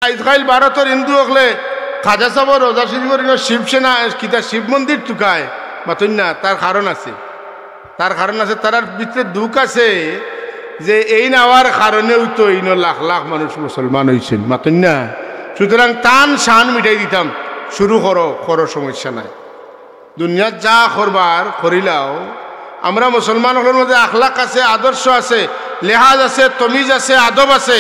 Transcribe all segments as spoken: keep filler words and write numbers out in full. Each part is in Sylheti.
আইজকাইল ভারতর হিন্দু অকলে খাজা সাবর রোজা শরীফর ইনো শিবসেনা, কিতা শিব মন্দির তুকায়, মাতইন না, তার কারণ আছে। তার কারণ আছে, তারার ভিতরে দুখ আছে যে এইন আওয়ার কারণেউ তো ইনো লাখ লাখ মানুষ মুসলমান অইছইন, মাতইন না। সুতরাং তান শান মিটাই দিতাম, শুরু করো, করো, সমস্যা নাই। দুনিয়াত যা করবার করিলাও। আমরা মুসলমান অকলর মধ্যে আখলাক আছে, আদর্শ আছে, লেহাজ আছে, তমিজ আছে, আদব আছে,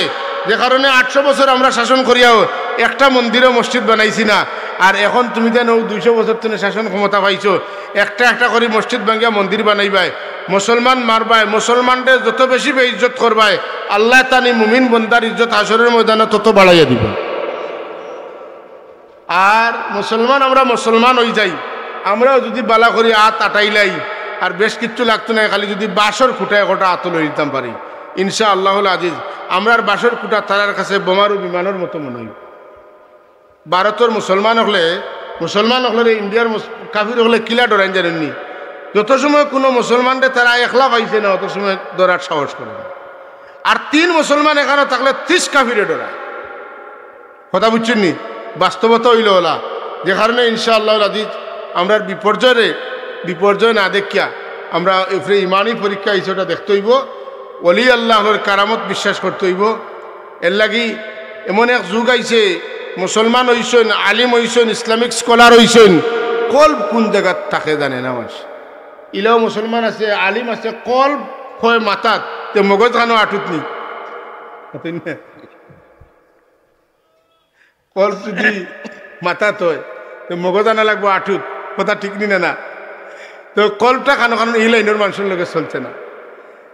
যে কারণে আটশো বছর আমরা শাসন করিয়াও একটা মন্দিরও মসজিদ বানাইছি না। আর এখন তুমি যেন দুইশো বছর তুমি শাসন ক্ষমতা পাইছো, একটা একটা করি মসজিদ ভাঙ্গিয়া মন্দির বানাইবায়, মুসলমান মারবায়, মুসলমানরে যত বেশি বেইজ্জত করবায়, আল্লায় তানি মুমিন বন্দার ইজ্জত হাশরর ময়দানো তত বাড়াইয়া দিবা। আর মুসলমান আমরা মুসলমান অই যাই, আমরাও যুদি বালা করি আত আটাইলাই, আর বেশ কিচ্ছু লাগতো নায়, খালি যুদি বাঁশর খুঁটা একটা আতো লই নিতাম পারি, ইনশা আল্লাহুল আজিজ, আমরার বাঁশর খুঁটা তারার কাছে বোমারু বিমানর মতো মনো অইবো। ভারতর মুসলমান অকলে, মুসলমান অকলরে ইন্ডিয়ার মুস-, কাফির অকলে কিলা ডরাইন জানইননি? যত সময় কুনু মুসলমানরে তারা একলা পাইছে না, অত সময় ডরার সাহস করে না। আর তিন মুসলমান এখানো থাকলে তিশ কাফিরে ডরায়। কথা বুঝছইননি? বাস্তবতা অইলো অলা, যে কারণে ইনশা আল্লাহুল আজিজ আমরার বিপর্যয়রে বিপর্যয় না দেখিয়া আমরা এরপরে ইমানি পরীক্ষা আইছে, ওটা দেখতে অইবো। ওলি আল্লাহর কারামত বিশ্বাস করতে অইবো। এরলাগি এমন এক যুগ আইছে, মুসলমান অইছইন, আলিম অইছইন, ইসলামিক scholar অইছইন, কলব কুন জাগাত থাকে জানে না মানুষ। ইলাও মুসলমান আছে, আলিম আছে, কলব কয় মাথাত, তে মগজ খানো আটুত নি। কলব যুদি মাথাত অয়, তে মগজ আনা লাগবো আটুত, কথা ঠিক নি না? না, তো কলবটা খানো খানো ই লাইনর মানুষর লগে চলছে না।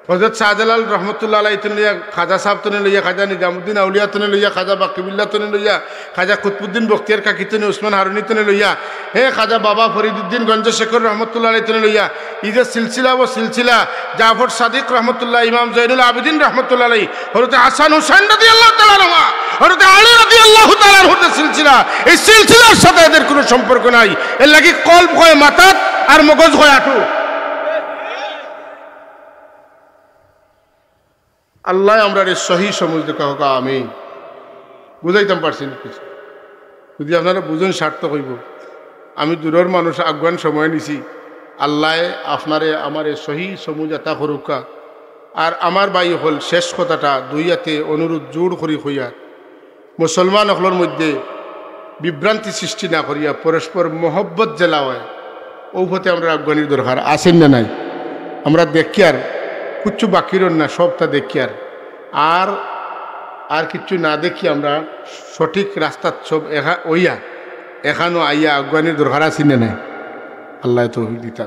হজরত শাহজালাল রহমতুল্লাহ আলাইহি তনে লইয়া, খাজা সাব তনে লইয়া, খাজা নিজামুদ্দিন আউলিয়া তনে লইয়া, খাজা বাকিবিল্লাহ তনে লইয়া, খাজা কুতবুদ্দিন বখতিয়ার কাকি তনে, উসমান হারুনি তনে লইয়া, হে খাজা বাবা ফরিদুদ্দিন গঞ্জ শেখর রহমতুল্লাহ আলাইহি তনে লইয়া, ই যে সিলসিলা ও সিলসিলা, জাফর সাদিক রহমতুল্লাহ, ইমাম জয়নুল আবেদিন রহমতুল্লাহ আলাইহি, হযরতে হাসান হুসাইন রাদিয়াল্লাহু তাআলা আনহুমা, হযরতে আলী রাদিয়াল্লাহু তাআলা আনহুর যে সিলসিলা, এই সিলসিলার সাথে এদের কোনো সম্পর্ক নাই। এরলাগি কলব কয় মাথাত আর মগজ কয় আটু। আল্লায় আমরারে সহি সমুজ দেউক্কা, কউক্কা আমিন। বুঝাইতাম পারছি নি কিছু? যুদি আপনারা বুঝইন সার্থক অইবো। আমি দূরর মানুষ, আগুয়ান সময় নিছি। আল্লায় আপনারে আমারে সহি সমুজ আতা করউক্কা। আর আমার ভাই অকল, শেষ কথাটা দুই আতে অনুরোধ জোর করি কইয়ার, মুসলমান অকলর মধ্যে বিভ্রান্তি সৃষ্টি না করিয়া পরস্পর মহব্বত যেলা অয়, অউ পথে আমরার আগুয়ানির দরকার আছে না নাই? আমরা দেখিয়ার, কিচ্ছু বাকি রইল না, সবটা দেখিয়ার। আর, আর কিচ্ছু না দেখি আমরা সঠিক রাস্তাত সব একা-, অইয়া, এখানো আইয়া আগুয়ানির দরকার আছে না নাই? আল্লায় তৌফিক দিতা।